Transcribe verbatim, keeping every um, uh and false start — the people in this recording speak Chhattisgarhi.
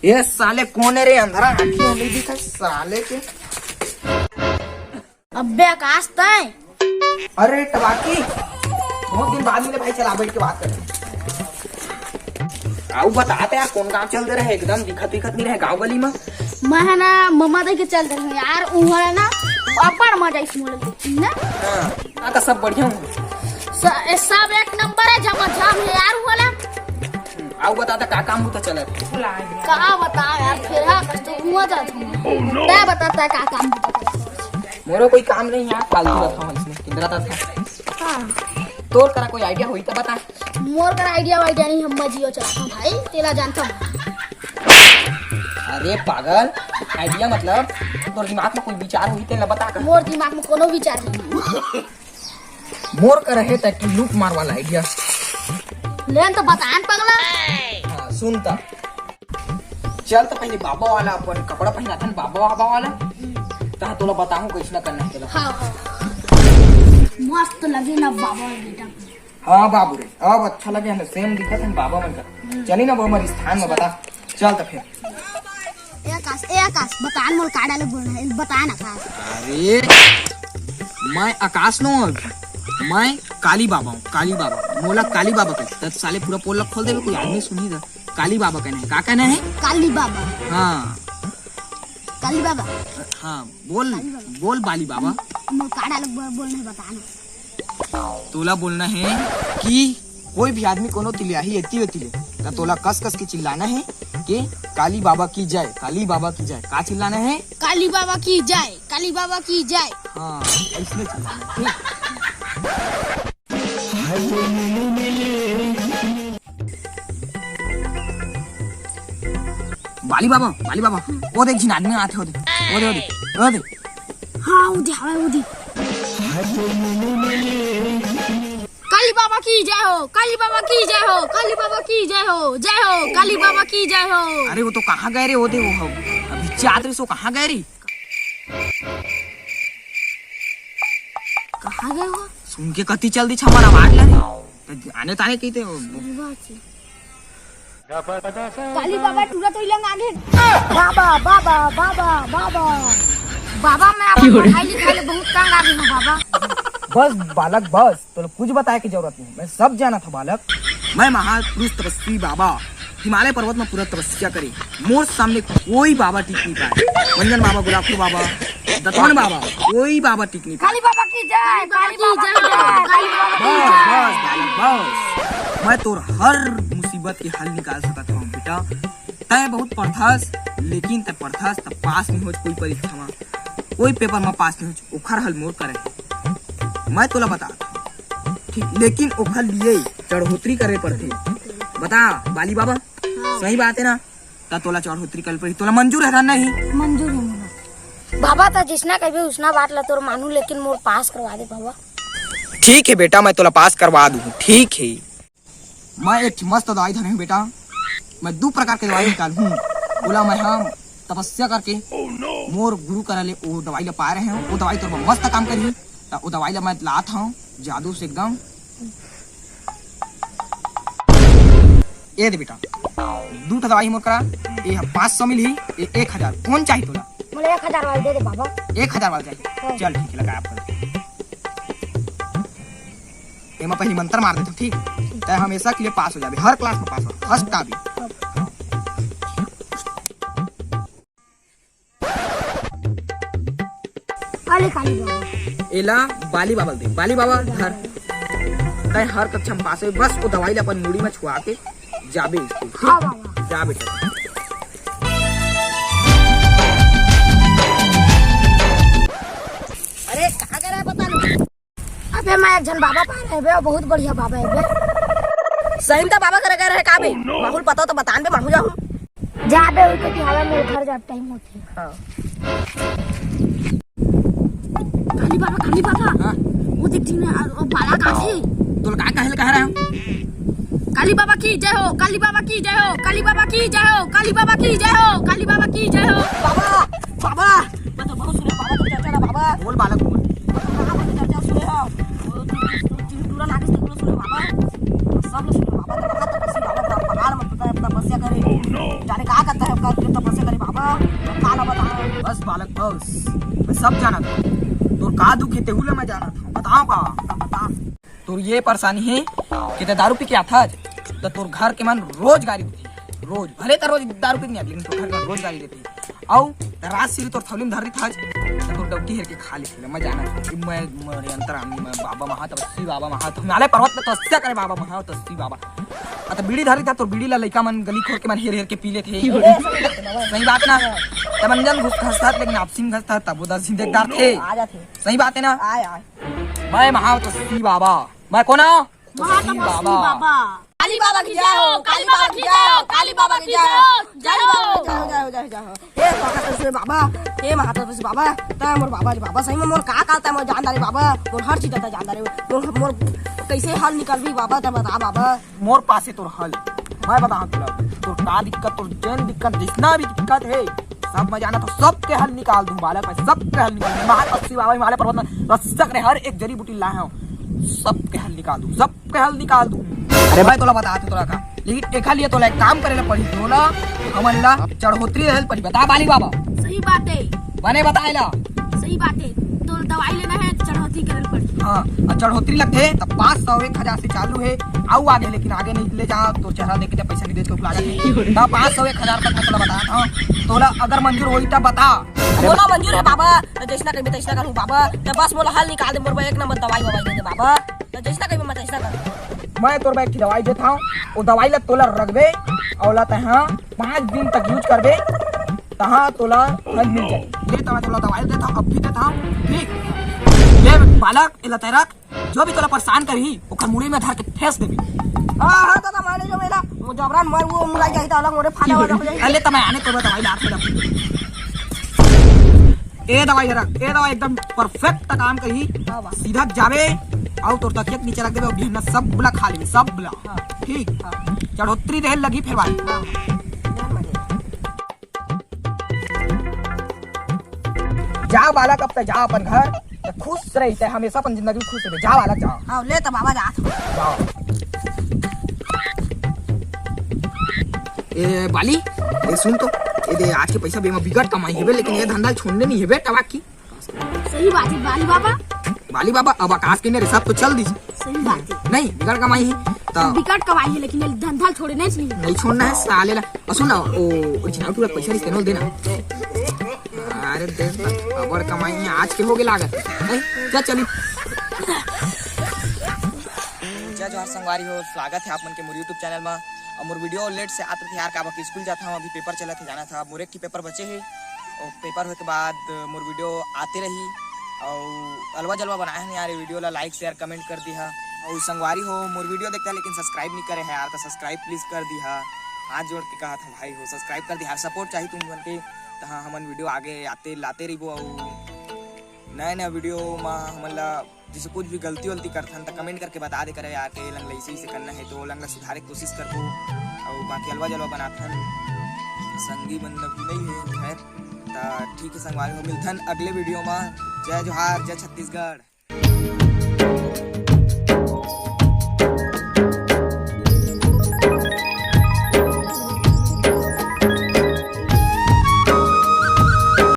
ये साले कोन हे रे, अंधरा आँखी में नहीं दिखा साले के। अबे आकाश तय। अरे टबाकी, बहुत दिन बाद मिले भाई, चला बैठ के बात करें। अउ बता त यार, कोन गाँव चल दे रहे, एकदम दिखत दिखत नहीं रहे गाँव गली में। मैं हे ना ममा दे के चल दे रहे यार, उहाँ ना अब्बड़ मजा इस मोल ना। हाँ, का सब बढ़िया हूँ। स-, सब एक नंबर हे, जमा जाम हे यार वाला। अउ बता त का काम होता चलत? का बता यार, फिर हाँ, कस तो हुआ जात हूँ। मैं बताता का काम होता चलत। मोरो कोई काम नहीं यार, फालतू रहता हूँ इसमें, किंदरा था। हाँ। तोर करा कोई idea होई त बता। मोर करा idea वाइडिया नहीं, हम जियो चलाता हूँ भाई, तेला जानता हूँ। अरे पागल, idea मतलब तोर दिमाग में कोई विचार होई तेला बता का। मोर दिमाग में कोनो विचार नहीं। मोर करा हे त लूट मार वाला idea। लेन तो बता न पगला। हाँ, सुन त। चल त पहले बाबा वाला अपन कपड़ा पहनाथन, बाबा बाबा वाला। तहाँ तोला बताहूँ कैसना करना हे तेला। हाँ, हाँ। मस्त लगे ना बाबा बेटा। हाँ बाबू रे, अब अच्छा लगे हे ना, same दिखत हे बाबा मन का। चली ना वो हमारे स्थान में बता। चल त फिर। ए आकाश, ए आकाश, बता न मोर का dialogue बोलना हे, बता ना आकाश। अरे, मैं आकाश नो हूँ, मैं काली बाबा हूँ, काली बाबा। मोला काली बाबा कहे, त साले पूरा पोल ला खोल देबे, कोई आदमी सुनही त। काली बाबा कहना हे, का कहना हे? काली बाबा। हाँ। काली बाबा। हाँ, बोल, काली बाबा। बोल बाली बाबा। मोर का dialogue बोल-, बोलना हे, बता ना। तोला बोलना हे कि कोई भी आदमी कोनो तिलियाही एती ओती ले, त तोला कस कस के चिल्लाना हे कि काली बाबा की जय, काली बाबा की जय। का चिल्लाना हे? काली बाबा की जय, काली बाबा की जय। हाँ, ऐसने चिल्लाना हे, ठीक? बाली बाबा, बाली बाबा, वो देख जिन आदमी आथे, वो देख, वो देख, वो देख, वो देख। हाँ, वो दे, हवा वो दे। काली बाबा की जय हो, काली बाबा की जय हो, काली बाबा की जय हो, जय हो, काली बाबा की जय हो। अरे वो तो कहाँ गए रे, वो दे, वो हो, अभी चाहत रहे सो कहाँ गए रे? कहाँ गए हो? सुन के कति चल दी छमार आवाज ला रे। त आने ताने कहिते हो। सही बात हे। काली बाबा टूरा तो इलंग आगे। बाबा, बाबा, बाबा, बाबा। बाबा, मैं अपन पढ़ाई लिखाई ले बहुत तंग आ गई हूँ बाबा। बस बालक बस, तोला कुछ बताए की जरूरत नहीं, मैं सब जाना था बालक। मैं महापुरुष तपस्वी बाबा हिमालय पर्वत में पूरा तपस्या करे, मोर सामने कोई बाबा टिक नहीं पाए। मंजन बाबा, गुलाखुर बाबा, दतवन बाबा, कोई बाबा टिक नहीं पाए। काली बाबा की जय, काली बाबा की जय, काली बाबा की बस, जय। बस, बालक, बस। मैं तोर हर मुसीबत के हल निकाल सकत हूँ, बेटा। तैं बहुत पढ़थस, लेकिन तैं पढ़थस, त पास नहीं होच कोई परीक्षा में, कोई पेपर में पास नहीं होच, ओखर हल मोर करे। मैं तोला बता, ठीक, लेकिन ओखर लिए चढ़ोतरी करे पड़थे। बता, बाली बाबा, हाँ। सही बात हे ना? त तोला चढ़ोतरी करे पड़ही, तोला मंजूर हे ना? नहीं मंजूर हे मोला। बाबा, त जिसना कहिबे उसना बात ला तोर मानू, लेकिन मोर पास करवा दे बाबा। ठीक हे बेटा, मैं तोला पास करवा दूँ, ठीक हे। मैं एक ठे मस्त दवाई धरे हूँ बेटा, मैं दू प्रकार के दवाई निकाल हूँ, ओला मैं हम तपस्या करके मोर गुरु करा ले ओ दवाई ला पाए रहे हूँ, ओ दवाई तोर बर मस्त काम करही, त ओ दवाई ला मैं लात हूँ जादू से एकदम। ए दे बेटा, दू ठा दवाई मोर करा, ए ह पाँच सौ मिलही, ए एक हजार, कौन चाही तोला? मोला एक हजार वाला दे दे बाबा। एक हजार वाला चाही? हाँ। चल ठीक हे, लगा आप कर। एमा पहली मंत्र मार देथव, ठीक? तै हमेशा के लिए पास हो जाबे, हर क्लास में पास हो, फर्स्ट आबे। अरे काली बाबा। एला बाली बाबा दे, बाली बाबा धर। तै हर कक्षा में पास हो, बस वो दवाई ला अपन मुड़ी में छुआ के जाबे स्कूल, ठीक? हाँ बाबा। जा बेटा। अरे कहाँ गए रहे पता नहीं। अबे मैं एक झन बाबा पाए रहे बे, बहुत बढ़िया बाबा हे बे। सही में त बाबा करे गए रहे का बे? माहौल पता हो तो बतान बे, माहौल जाहूँ। जा बे, उनके कि हवा में घर जा टाइम होती है। हाँ। काली बाबा, काली बाबा। हाँ। वो देख जी ना, वो बालक आथे। तोला का कहे ले कह रहा हूँ? काली बाबा की जय हो, काली बाबा की जय हो, काली बाबा की जय हो, काली बाबा की जय हो, काली बाबा की जय हो। बाबा, बाबा, मैं तो बहुत सुने बाबा तो चर्चा ना बाबा। बोल बालक बोल। बाबा तो चर्चा सुने हो। वो तो, तो, तो, तो, टूरा नागेश तो सुने बाबा। सब लोग सुने बाबा तो बाबा तो किसी बाबा का पहाड़ में पता है, अपना तपस्या करे। जाने कहाँ करता है आपका सब जानत हंव। तोर का दुख हे, तेहू ला मैं जानत हंव। बताव का? बता। तोर ये परेशानी हे कि ते दारू पी के आथस, त तोर घर के मन रोज गारी देथे, रोज। भले त रोज दारू पी के नइ आय, लेकिन तोर घर के मन रोज गारी देथे। अउ रात सिरी तोर थैली में धर रहिथस, त तोर डौकी हेर के खा लेथे। मैं जानत हंव कि मैं, मैं अंतरामी, मैं बाबा महातपस्वी बाबा महात, हिमालय पर्वत में तपस्या करे बाबा महातपस्वी बाबा। अ, त बीड़ी धर रहिथस, तोर बीड़ी ला लइका मन गली खोर के मन हेर हेर के पी लेथे। सही बात ना? त मंजन घुस घसत, लेकिन आपसी में घसत, तब वो दस दिन देख डारथे। आ जाथे। सही बात हे ना? आय, आय। मैं महातपस्वी बाबा। मैं कोन हंव? महातपस्वी बाबा। बाबा। काली बाबा की जय हो, काली बाबा की जय हो, काली बाबा की जय हो, जय हो, जय हो, जय हो, जय हो। ए महातपस्वी बाबा, ए महातपस्वी बाबा, तैं मोर बाबा रे बाबा, सही में मोर का काल तैं मोर जान डारे बाबा, मोर हर चीज तैं जान डारे, मोर, मोर कइसे हल निकलही बाबा, तैं बता बाबा। मोर पास हे तोर हल, मैं बताहूं तोला, तोर का दिक्कत, तोर जेन दिक्कत, जइसना भी दिक्कत हे, सब मैं जानत हंव, सबके हल निकाल दूं बालक, मैं सबके हल निकाल दूं। महातपस्वी बाबा हिमालय पर्वत में रस्सा करे हर एक जड़ी बूटी लाए हंव, सबके हल निकाल दूं, सबके हल निकाल दूं। अरे मैं तोला बताहूं तोला का, लेकिन एखर लिए तोला एक काम करे ला पड़ही, तोला हमन ला चढ़ोतरी देहे ला पड़ही। बता बाली बाबा। सही बात हे। बने बताए ला। सही बात हे, तोला दवाई लेना हे त चढ़ोतरी करे ला पड़ही। हां, अउ चढ़ोतरी लगथे त पांच सौ एक हजार से चालू हे, अउ आगे, लेकिन आगे नइ ले जा, तोर चेहरा देख के जब पइसा नइ दे त लागत हे। त पांच सौ एक हजार तक मैं तोला बतात हंव, तोला अगर मंजूर होही त बता। मोला मंजूर हे बाबा, त जइसना कहिबे तइसना करहूं बाबा, त बस मोला हल निकाल दे, मोर बर एक नंबर दवाई ववाई दे दे बाबा, त जइसना कहिबे मैं तइसना करहूं। मैं तोर बर एक ठे दवाई देत हंव, ओ दवाई ला तोला रखबे, अउ ओला तैं पांच दिन तक use करबे, तहां तोला हल मिल जाही। ले त मैं तोला दवाई देत हंव, अभी देत हंव, ठीक? ले बालक, एला तैं रख, जो भी तोला परेशान करही, ओकर मुड़ी में धर के ठेस देबे। हां, हां, दादा, मान ले जो मेला, वो जबरन मर, वो मुड़ाई जाही, त अलग मोरे फाटा वाला हो जाही। अरे, त मैं आने तोर बर दवाई लात हंव। ए दवाई रख, ए दवाई एकदम perfect काम करही। हां, वाह। सीधा जाबे, अउ तोर तकिया के नीचे रख देबे, अउ बिहन्ना सब ला खा लेबे, सब ला। हां। ठीक? हां। चढ़ोतरी देहे लगही फेर भाई। हां। जा बालक, अब तैं जा अपन घर, तैं खुश रहिथे, हमेशा अपन जिंदगी में खुश रहिथे। जा बालक, जा। हां, ले त बाबा जात हंव। जा। ए बाली, ए सुन तो, ए दे आज के पइसा बे म बिकट कमाई हेबे, लेकिन ए धंधा छोड़ने नइ हेबे, टवाक की। सही बात हे बाली बाबा। बाली बाबा, अब आकाश के ने रे सब तो चल दिस। सही बात हे। नहीं, बिकट कमाई हे, त बिकट कमाई हे, लेकिन ये धंधा छोड़े नइ चाहिए। नइ छोड़ना हे साले ला। अउ सुन ना, ओ original पूरा पइसा रिहिस तेन ल देना। अरे दे ना, अब्बड़ कमाई हे, आज के होगे लागत। नहीं, चल चली। जय जोहार संगवारी हो, स्वागत हे आप मन के मोर YouTube channel मा। अउ मोर video late से आत रहिथे यार, काबर कि स्कूल जात हंव, अभी paper चलत हे, जानत हव, मोर एक ठे paper बचे हे। अउ paper होए के बाद मोर video आते रही। अउ अलवा जलवा बनाए हन यार, ये video ला like share comment कर दिहा। अउ संगवारी हो, मोर video देखत हव लेकिन subscribe नइ करे हव यार, त subscribe please कर दिहा। हाथ जोड़ के कहत हंव भाई हो, subscribe कर दिहा, support चाही तुम मन के, त हां, हमन video आगे आते लाते रहिबो। अउ नया नया video मा हमन ला जइसे कुछ भी गलती वलती करथन त comment करके बता दे करे यार, के लंग ल अइसे अइसे करना हे, त ओ लंग ल सुधारे के कोशिश करबो। अउ बाकी अलवा जलवा बनाथन, संगी बंदा भी नइ हे, खैर। त ठीक हे संगवारी हो, मिलथन अगले video मा। जय जोहार, जय छत्तीसगढ़।